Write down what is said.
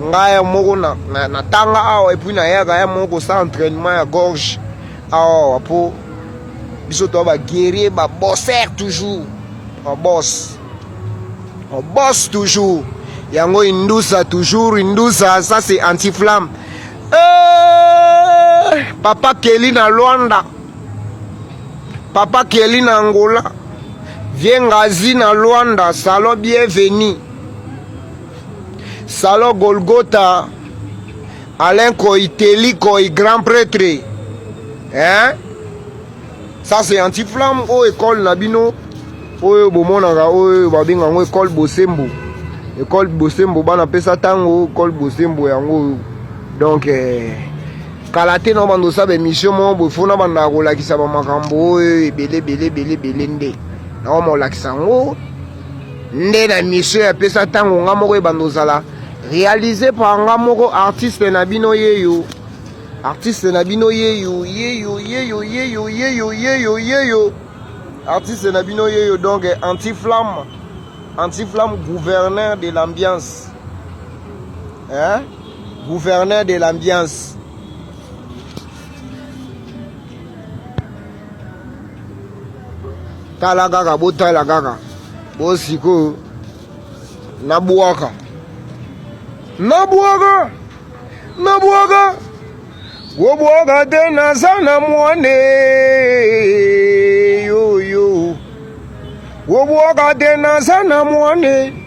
Ngai ya moko na, na, na tanga awa epuis nayaka ya moko kosala entraînement ya gorge awa po biso toa ba guerrier ba bosser toujours on bosse on bosse toujours yango indusa toujours indusa ça c'est anti-flamme eh, papa Kelly na Luanda papa Kelly na Angola vie Ngazi na Luanda salon bienvenue Salon Golgotha, Alain Koy, Teli Koy, grand prêtre. Hein? Ça c'est anti-flamme oyo école na bino oyo bomonaka oyo babenga yango école Bosembo. École Bosembo bana pesa tango école Bosembo yango donc eh, kala te na bando osala émission moko boye fo na bandaka kolakisa bamakambo oyo ebele ebele ebele ebele nde naoma olakisa yango nde na mission ya pesa ntango nga moko ebanda ozala réalise par nga moko artiste na bino yeyo artiste na bino yeyo yeyo yeyo yeyo yeyo yeyo yeyo artiste na bino yeyo donc anti flamme anti flamme gouverneur de l'ambiance hein gouverneur de l'ambiance Tala kaka, botala kaka. Bo sikoyo nabwaka. Nabwaka. Nabwaka. Kobwaka te naza na mwane yo yo. Kobwaka te naza na mwane.